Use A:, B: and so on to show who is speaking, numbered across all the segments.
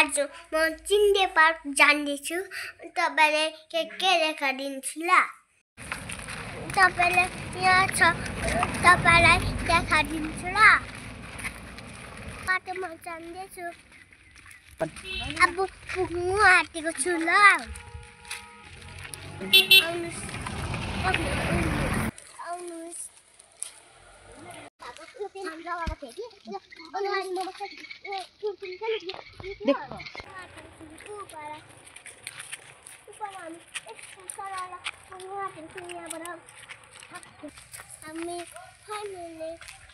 A: आज म चिन्दे पार्क जान्दैछु तपाईलाई के देखाइदिन्छु ल तपाईलाई यहाँ छ तपाईलाई देखाइदिन्छु ल बाटोमा जान्दैछु अब पुग्नु आँटेको छु ल आउनुस्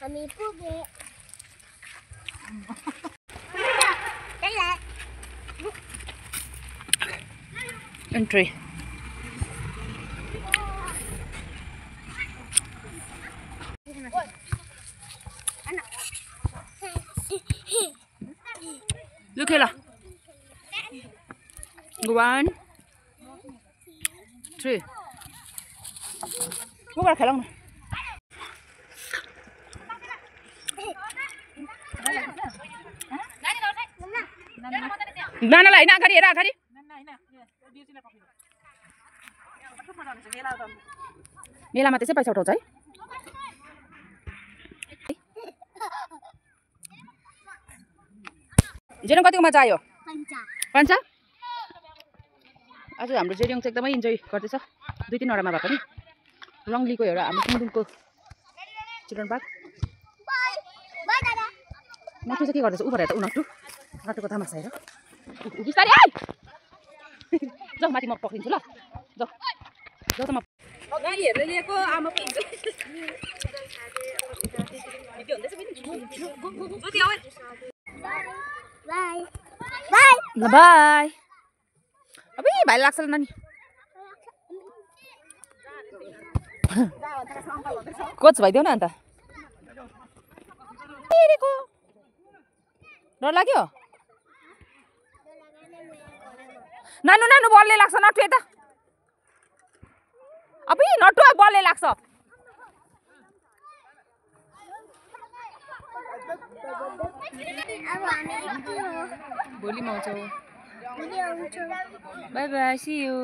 A: हामी पुगे
B: Entry. Look here. 1, 3. Mau ke dalam? Nana lah, ina kari, era kari. मेलामा त्यसै पैसा उठाउँछ है जेरिङ कतिको मजा आयो पञ्चा आज हाम्रो जेरिङ चाहिँ एकदमै इन्जोय गर्दैछ 2-3 वटामा भए पनि रङलीको एउटा हाम्रो कुङदुङको चिल्ड्रेन पार्क नटु चाहिँ के गर्दैछ उ भएर त उ नटुको तमासा हेर बिस्तारै आइ जाऊ माथि म पक्रिन्छु ल जाऊ जाऊ त म गाडीहरुले लिएको आमाको हुन्छ भिडियो हुँदैछ पनि ज्योति आऊ
A: बाइ बाइ
B: ल बाइ अबे भाइ लाग्छ ल नानी कोच भइदेऊ न अन्त तेरेको डर लाग्यो नानु नानु बलले लाग्छ नटु यता अबे नटु बलले लाग्छ
A: अब हामी
B: भोलि आउँछौ
A: भोलि आउँछौ
B: bye bye see you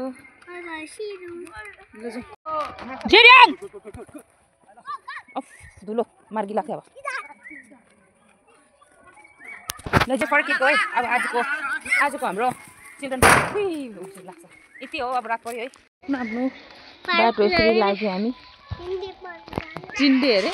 A: bye bye see you
B: जेरिङ अफ धुलो मार्गी लाग्यो अब ल चाहिँ फर्केको है अब आजको हाम्रो चिल्ड्रेन पार्क लाग्छ यति हो अब रात पर्यो है आफ्नो बाटो यसरी लाग्यो हामी चिन्दे अरे